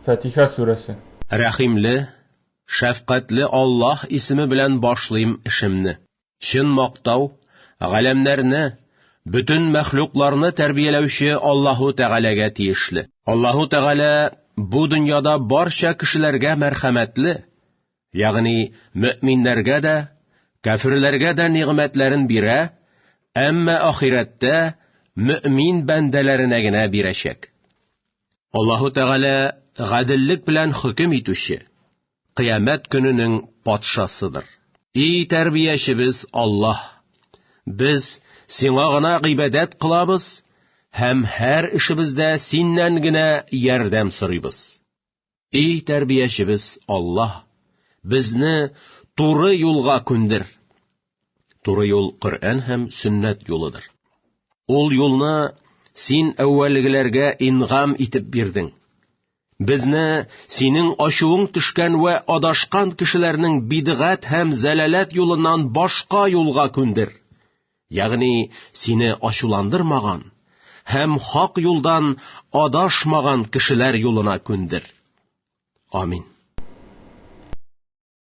Фатиха сүрәсе. Рәхимле, шәфкатьле Аллаһ исеме белән башлыйм эшемне. Чын мактау, галәмнәрне, бөтен мәхлукларны тәрбияләүче Аллаһу Тәгаләгә тиешле. Аллаһу Тәгалә бу дөньяда барча кешеләргә мәрхәмәтле, ягъни мөэминнәргә дә, кәферләргә дә нигъмәтләрен бирә, әмма ахирәттә мөэмин бәндәләренә генә бирәчәк. Аллаһу Тәгалә гаделлек белән хөкем итүче, Кыямәт көненең патшасыдыр. И тәрбиячебез Аллаһ! Без Сиңа гына гыйбадәт кылабыз һәм һәр эшебездә Синнән генә ярдәм сорыйбыз. И тәрбиячебез Аллаһ! Безне туры юлга күндер. Туры юл Коръән һәм сөннәт юлыдыр. Ул юлны син әүвәлгеләргә ингам итеп бирдең. Безне синең ачуың төшкән вә адашкан кешеләрнең бидгать һәм зәлаләт юлыннан башка юлга күндер. Ягъни сине ачуландырмаган һәм хак юлдан адашмаган кешеләр юлына күндер. Амин.